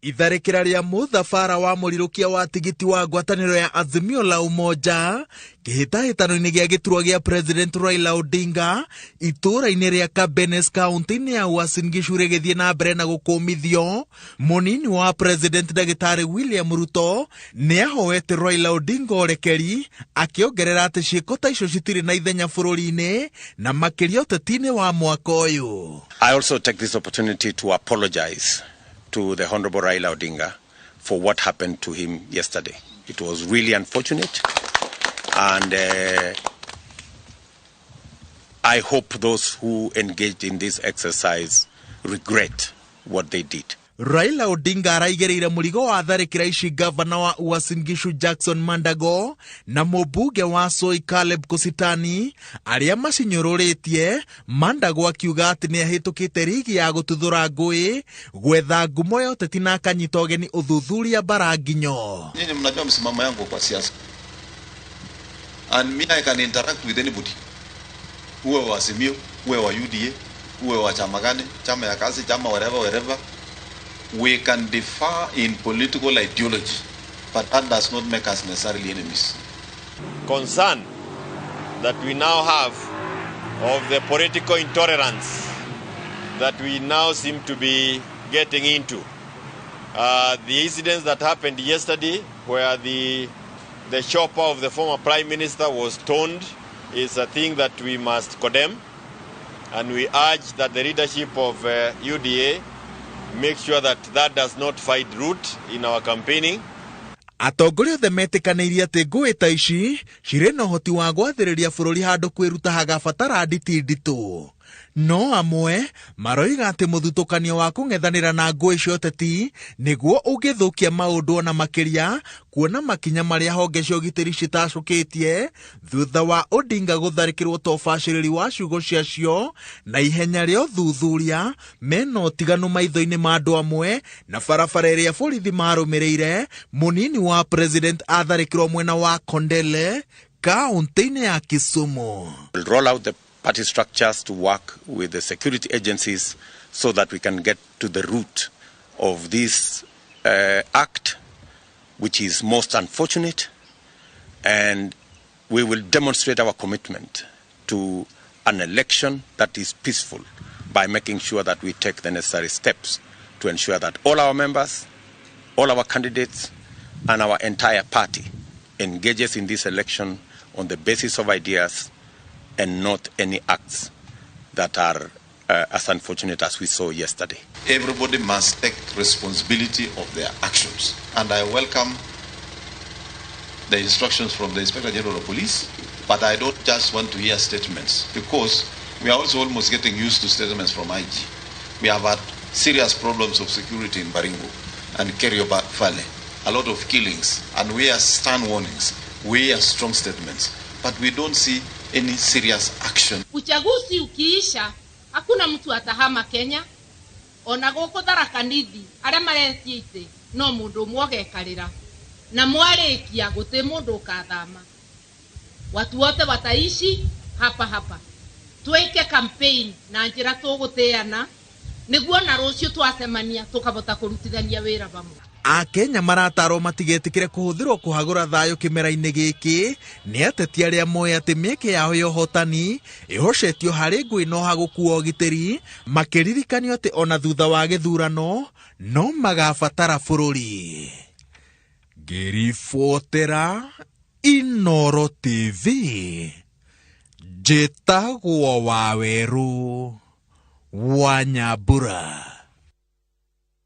Itharĩkĩra rĩa mũthabara wa mũrirũkia wa tigiti wa ngwatanĩro ya Azimio la Umoja kĩhĩtahĩtano-inĩ gĩa gĩturwa gĩa President Raila Odinga itũũra-inĩ rĩa Kabenes kaunti-inĩ ya Uasin Gishu rĩgĩthiĩ na mbere na gũkũmithio. Mũnini wa President Ndagĩtarĩ William Ruto nĩ ahoete Raila Odinga ũrekeri akĩongerera atĩ ciĩko ta icio citirĩ na ithenya bũrũri-inĩ na makĩria ũteti-inĩ wa mwaka ũyũ. I also take this opportunity to apologize to the Honorable Raila Odinga for what happened to him yesterday. It was really unfortunate, and I hope those who engaged in this exercise regret what they did. Raila Odinga araigĩrĩire mũrigo wa tharĩkĩra ici gavana wa Uasin Gishu Jackson Mandago na mũmbunge wa Soy Caleb Kositany arĩa macinyũrũrĩtie. Mandago akiuga atĩ nĩ ahĩtũkĩte rigi ya gũtuthũra ngũĩ gwetha ngumo ya ũteti na akanyita ũgeni ũthuthuria mbara nginyo. Nyinyi mnajua msimamo yangu kwa siasa. And me, I can interact with anybody. Uwe wa Azimio, uwe wa UDA, uwe wa chama gani, chama ya kazi, chama wherever, wherever. We can differ in political ideology, but that does not make us necessarily enemies. Concern that we now have of the political intolerance that we now seem to be getting into. The incidents that happened yesterday, where the chopper of the former prime minister was stoned, is a thing that we must condemn. And we urge that the leadership of UDA make sure that that does not find root in our campaigning. Atongoria othe metĩkanĩirie atĩ ngũĩ ta ici cirĩ na ũhoti wa gwathĩrĩria bũrũri handũ kwĩruta hagabatara nditi nditũ, no amwe maroiga atĩ mũthutũkanio wa kũng'ethanĩra na ngũĩ cia ũteti nĩguo ũngĩthũkia maũndũ ona makĩria, kuona makinya marĩa honge cia ũgitĩri citacũkĩtie thutha wa Odinga gũtharĩkĩrwo ta ũbacĩrĩri wa ciugo ciacio na ihenya rĩa ũthuthuria mena ũtiganu maitho-inĩ ma andũ amwe na barabara ĩrĩa borithi marũmĩrĩire mũnini wa president atharĩkĩrwo mwena wa Kondele kaunti-inĩ ya Kisumu. We'll roll out the party structures to work with the security agencies so that we can get to the root of this act, which is most unfortunate, and we will demonstrate our commitment to an election that is peaceful by making sure that we take the necessary steps to ensure that all our members, all our candidates, and our entire party engages in this election on the basis of ideas and not any acts that are as unfortunate as we saw yesterday. Everybody must take responsibility of their actions. And I welcome the instructions from the Inspector General of Police, but I don't just want to hear statements, because we are also almost getting used to statements from IG. We have had serious problems of security in Baringo and Kerio Valley, a lot of killings, and we hear stern warnings, we hear strong statements, but we don't see any serious action. Uchaguzi ukiisha, hakuna mtu atahama Kenya. Ona gũkũ Tharaka Nithi arĩa maretie itĩ no mũndũ ũmwe ũgekarĩra, na mwarĩkia gũtĩ mũndũ ũkathama. Watu wote wataishi hapa hapa. Twĩke campaign na njĩra tũgũtĩana nĩguo na rũciũ twacemania tũkabota kũrutithania wĩra vamwe. Akenya maratarwo matigetĩkĩre kũhũthĩrwo kũhagũra thayũ kĩmera-inĩ gĩkĩ nĩ ateti arĩa moĩ atĩ mĩeke yao ya ũhotani ĩhocetio harĩ ngũĩ no hagũkua ũgitĩri, makĩririkanio atĩ ona thutha wa gĩthurano no magabatara bũrũri. Ngĩribotera Inooro TV, njĩtagwo Wawerũ wa Nyambura.